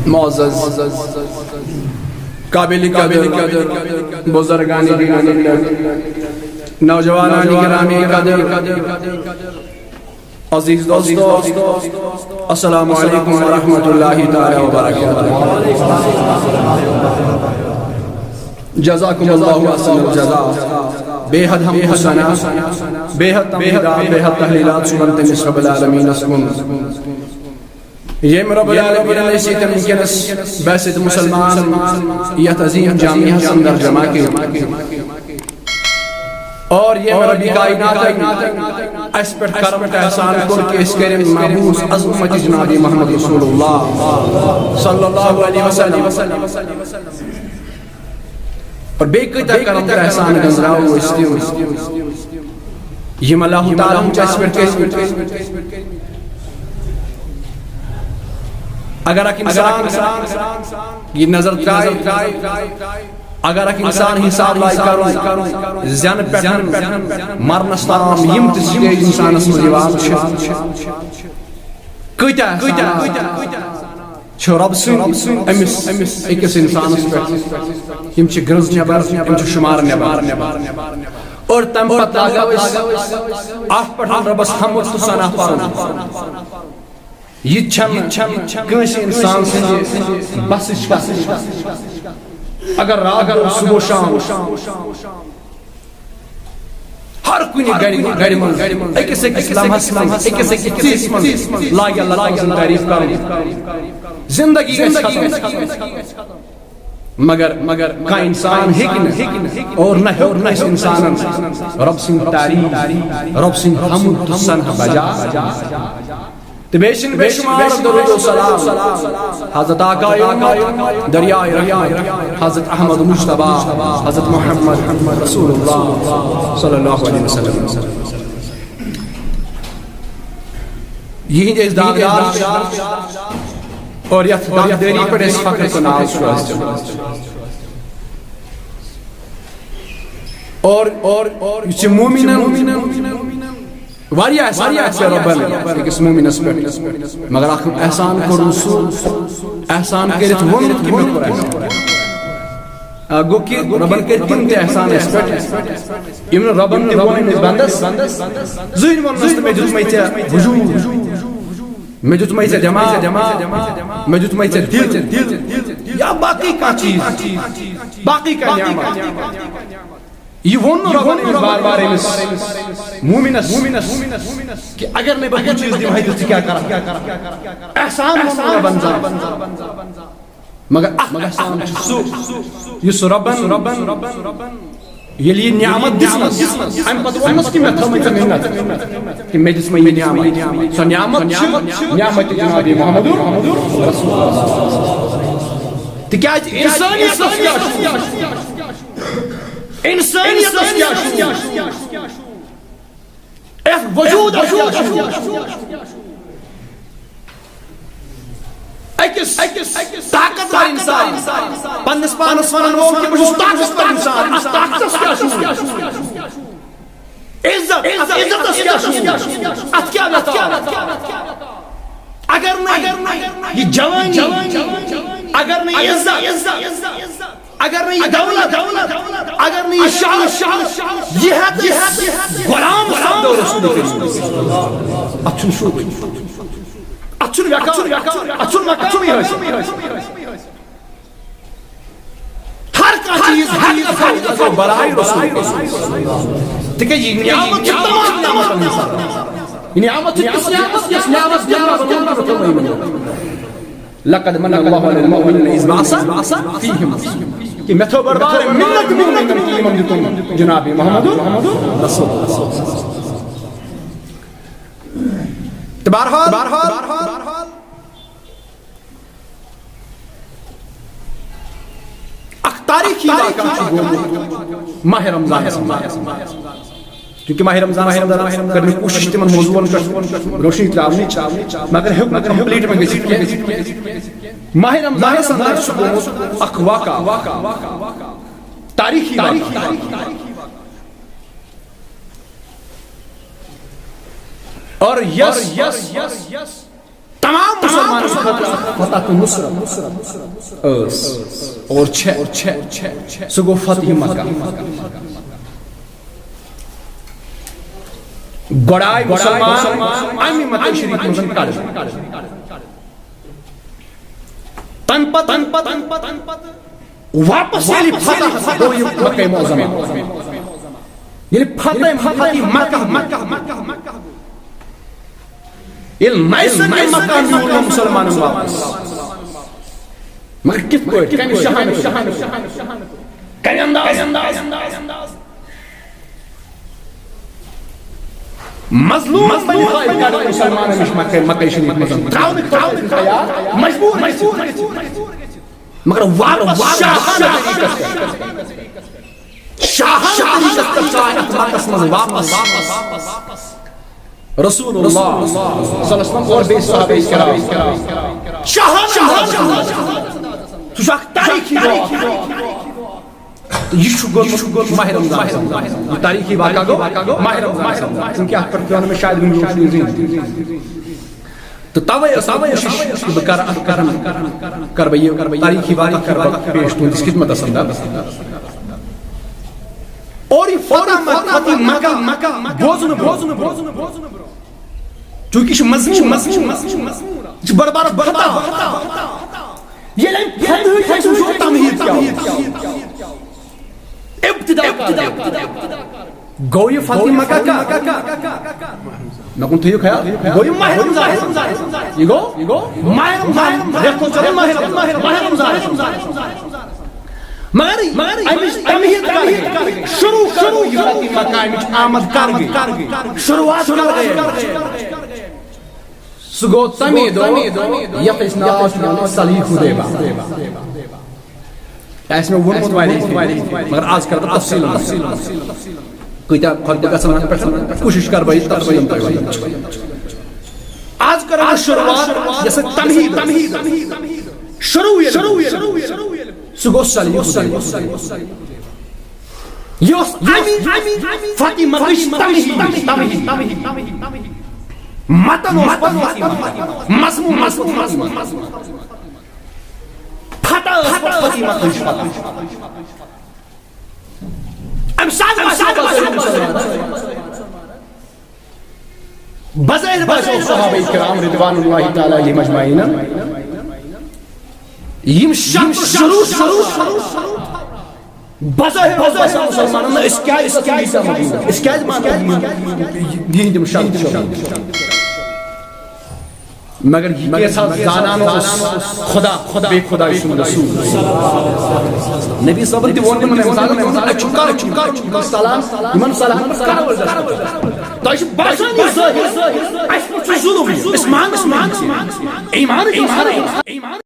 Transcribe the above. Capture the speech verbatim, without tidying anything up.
معزز، قابل قدر بزرگان دین و ملت، نوجوانان گرامی قدر، عزیز دوستو، السلام علیکم ورحمۃ اللہ تعالی وبرکاتہ۔ جزاکم اللہ احسن الجزا۔ بے حد حمد و ثنا، بے حد تمجیدات، بے حد تحلیلات چھِ تٔمِس رب العالمینس کُن، ییٚمۍ رب العالمینن أسۍ ییٚتٮ۪ن وٕنکیٚنس بحیثیت مسلمان یتھ عظیم جامعس اندر جمع کٔرۍ۔ اور ییٚمۍ ربِ کائناتن اسہِ پٮ۪ٹھ کرم تہٕ احسان کوٚر کہِ أسۍ کٔرِن مبعوث از امتِ جناب محمد رسول اللہ صلی اللہ علیہ وسلم۔ اور بیٚیہِ کۭتیٛاہ کرم تہٕ احسان گٔنٛزراوو أسۍ تِم، یِم اللہ تعالیٰ ہن چھِ اسہِ پٮ۪ٹھ کٔرمٕتۍ۔ اگر اکھ انسان یہِ نظر ترٛایہِ، اگر اکھ انسان حساب لاگہِ کرُن، زینہٕ پٮ۪ٹھ مرنس تام یِم تہِ سٹیج انسانس منٛز یِوان چھِ، کۭتیٛاہ احسانات چھِ رۄب سٕنٛدۍ أمِس أکِس انسانس پٮ۪ٹھ۔ یِم چھِ گرٛنٛز نٮ۪بر، یِم چھِ شُمار نٮ۪بر۔ اور تَمہِ پتہٕ لاگو أسۍ اَتھ پٮ۪ٹھ رۄبس حمد تہٕ ثنا پرُن۔ یہِ تہِ چھَنہٕ کٲنٛسہِ انسان سٕنٛدِ بسٕچ کتھ۔ اگر راتھ گوٚو، صبح شام، ہر کُنہِ گرِ، گرِ منٛز، أکِس أکِس لمحس منٛز، أکِس أکِس چیٖزس منٛز لاگہِ اللہ تعالیٰ سٕنٛز تعریٖف کرٕنۍ۔ زندگی گژھِ ختم۔ مگر، مگر کانٛہہ انسان ہیٚکہِ نہٕ اور نہ ہیوٚک نہٕ اَسہِ انسانن رۄب سٕنٛز تعریٖف، رۄب سٕنٛز حمد تہٕ ثنا بجا۔ تہٕ بیٚیہِ چھِنہٕ بے شُمار درود و سلام حضرت آقا دریائے رحمت حضرت احمد مجتبیٰ حضرت محمد رسول اللہ صلی اللہ علیہ وسلم۔ یِہِنٛدۍ أسۍ داغدار چھِ اور یَتھ داغدٲری پٮ۪ٹھ أسۍ فخر تہٕ ناز چھُ حٲصِل۔ اور، اور، اور یہِ چھِ مومنن واریاہ احسان، واریاہ احسان رۄبن أکِس مومنس پٮ۪ٹھ۔ مگر اکھ احسان کوٚرُن سُہ، احسان کٔرِتھ ووٚن نہٕ کہِ مےٚ کوٚر احسان۔ آ، گوٚو کہِ رۄبن کٔرۍ تِم تہِ احسان اَسہِ پٮ۪ٹھ، یِم نہٕ رۄبن تہِ ووٚن أمِس بندس۔ زٕہٕنۍ ووٚننس تہٕ مےٚ دیُتمَے ژےٚ وجود، مےٚ دیُتمَے ژےٚ دٮ۪ماغ، مےٚ دیُتمَے ژےٚ دِل، یا باقٕے کانٛہہ چیٖز، باقٕے کانٛہہ نعمت۔ یہِ ووٚن نہٕ رۄبن أمِس بار بار أمِس مومنس، مومنس کہِ اگر نَے بہٕ ہُہ چیٖز دِمہٕ ہا تہٕ ژٕ کیٛاہ کرکھ؟ احسان ووٚن نہٕ رۄبن زانٛہہ۔ مگر اکھ احسان چھُ سُہ، یُس رۄبن، ییٚلہِ یہِ نعمت دِژنس، امہِ پتہٕ ووٚننس کہِ مےٚ تھٲومٕژ ژےٚ منت، کہِ مےٚ دِژ مےٚ یہِ نعمت۔ سۄ نعمت چھِ نعمت جناب محمد رسول اللہ۔ تِکیٛازِ انسانیتس کیٛاہ چھُ؟ انسانیتس کیٛاہ چھُ؟ یتھ وجودس کیٛاہ چھُ؟ أکِس، أکِس طاقتور انسان، پننِس پانس ونان وول کہِ بہٕ چھُس طاقتور انسان، اتھ طاقتس کیٛاہ چھُ؟ عزت، اتھ عزتس کیٛاہ چھُ؟ اتھ کیٛاہ وقار؟ اگر نہٕ یہِ جوانی، اگر نہٕ یہِ عزت، اگر نہٕ یہِ دولت، اگر نہٕ یہِ شہرت، یہِ ہیٚتھ غلام سپدو رسول کریم۔ اتھ چھُنہٕ شوٗبٕے، اتھ چھُنہٕ وقار، اتھ چھُنہٕ مقامٕے حٲصِل۔ ہر کانٛہہ چیٖز، ہر کانٛہہ چیٖز تھاو برائے رسول۔ تِکیٛازِ یہِ نعمت چھِ تمام نعمتن ہٕنٛز۔ یہِ نعمت چھِ تِژھ نعمت، یۄس نعمت دِنہٕ بغٲر تہِ مطلب یِمن۔ لقد من اللہ علی المؤمنین اذ بعث فیہم۔ کہ مےٚ تھٲو بڑبار منت مومنن کہ یِمن دیُتُم جناب محمد رسول اللہ۔ تہٕ بہرحال، بہرحال، اکھ تاریخی واقعہ چھُ گوٚمُت ماہ رمضانس منٛز۔ چونکہ ماہ رمضانس اندر کٔر مےٚ کوٗشش تِمن موضوعن پٮ۪ٹھ روشنی تراونٕچ، مگر ہیوٚک نہٕ complete مےٚ گٔژھِتھ کینٛہہ۔ ماہ رمضانس اندر چھُ گوٚمُت اکھ واقعہ، تاریخی واقعہ۔ اور یس تمام مسلمانن خٲطرٕ اکھ فتح تہٕ نصرت ٲس اور چھےٚ۔ سُہ گوٚو فتح مکہ۔ گۄڈٕ آے مسلمان امہِ مکہ شریف منٛز کڑنہٕ۔ تَمہِ پتہٕ، تَمہِ پتہٕ، تَمہِ پتہٕ، تَمہِ پتہٕ واپس ییٚلہِ فتح گوٚو یہِ مکہ معظمہ، ییٚلہِ فتح، فتح مکہ، مکہ، مکہ، ییٚلہِ نَیہِ سَرٕ یہِ مکہ نیوٗل مسلمانن واپس۔ مگر کِتھ پٲٹھۍ؟ کَمہِ شاہانہٕ؟ کَمہِ انداز؟ مظلوم بنی خواہی کڑو مسلمان مش مکہ، مکہ شریف منٛز تراونہٕ خٲطرٕ تیار، مجبور، مجبور۔ مگر واپس شاہ، شاہ طریقس پٮ۪ٹھ، شاہ طریقس پٮ۪ٹھ ژاے اتھ مکس منٛز واپس۔ رسول اللہ صلی اللہ علیہ وسلم اور بیٚیہِ صحابہ کرام۔ شاہ، شاہ، سُہ چھُ اکھ تاریخی دۄہ۔ تہٕ یہِ چھُ گوٚمُت ماہ رمضانَس منٛز۔ یہِ تاریخی واقعہ گوٚو ماہ رمضانَس منٛز۔ چوٗنٛکہِ اَتھ پٮ۪ٹھ پیوٚو نہٕ مےٚ شاید وٕنہِ برونٛٹھ کُنہِ زٔنۍ۔ تہٕ تَوَے ٲس مےٚ کوٗشِش کہِ بہٕ کَرٕ اَتھ پٮ۪ٹھ، کَرٕ بہٕ یہِ تاریخی واقعہ کَرٕ بہٕ پیش تُہٕنٛدِس خدمتَس اندر۔ اور یہِ فتح مکہ، فتح مکہ بوزنہٕ برونٛہہ، چوٗنٛکہِ یہِ چھُ مضموٗن، یہِ چھُ بڑٕ بارٕ فتح۔ ییٚلہِ أمۍ فتحٕچ اَسہِ وٕچھو تمہیٖد کیٛاہ اوس۔ ابتدا کر۔ گوٚو یہِ فتح مکہ کر؟ مےٚ کُن تھٲیِو خیال، گوٚو یہِ ماہ رمضان۔ یہِ گوٚو، یہِ گوٚو ماہ رمضان۔ رٮ۪تھ کھۄتہٕ زیادٕ ماہ رمضان، ماہ رمضان۔ مگر، مگر اَمِچ تمہیٖد کر گٔے؟ شروع کر گوٚو یہِ فتح مکہ، اَمِچ آمد کر گٔے؟ شروعات کر گٔے؟ سُہ گوٚو تَمے دۄہ یَتھ أسۍ ناو چھِ وَنان صلح حدیبہ۔ آسہِ مےٚ ووٚنمُت واریاہ پھِرِ، مگر آز کَرٕ بہٕ تفصیٖلَن منٛز۔ کۭتیٛاہ خۄطبہٕ گژھن اَتھ پٮ۪ٹھ، کوٗشِش کَرٕ بہٕ یہِ تفصیٖلَن تۄہہِ وَنٕنۍ۔ آز کَرو أسۍ شروٗعات یَتھ سۭتۍ تمہیٖد، شروٗع ییٚلہِ، سُہ گوٚو صلح حدیبہ۔ یہِ اوس اَمی فتح مکہٕچ تمہیٖد، تمہیٖد۔ متن اوس پتہٕ فتح مکہ، مضموٗن اوس پتہٕ فتح مکہ۔ فتح ٲس پتہٕ فتح مکہٕچ فتح۔ اَمہِ ساتہٕ باسیو بظٲہِر باسیو صحابہ کرام رضوان اللہ تعالیٰ علیہم اجمعین، یِم شروع، شروع، بظٲہِر اوس باسان مُسلمانن، نہ، أسۍ کیٛازِ، أسۍ کیٛازِ، أسۍ کیٛازِ مانو یِہِنٛدۍ یِم شرط؟ مگر یہِ کیٛاہ سا زانان اوس خدا، خدا، بیٚیہِ خداے سُنٛد رسول۔ نبی صٲبن تہِ ووٚن تِمن، أمۍ ساتہٕ ووٚن، اَتہِ چھُ کرُن، چھُ کرُن، چھُ کرُن سلام، یِمن سلامن کرو أسۍ۔ تۄہہِ چھُ باسان یہِ ظٲہِر، اَسہِ پٮ۪ٹھ چھُ ظُلُم، أسۍ مانو نہٕ یہِ۔ ایمان، ایمان، ایمان۔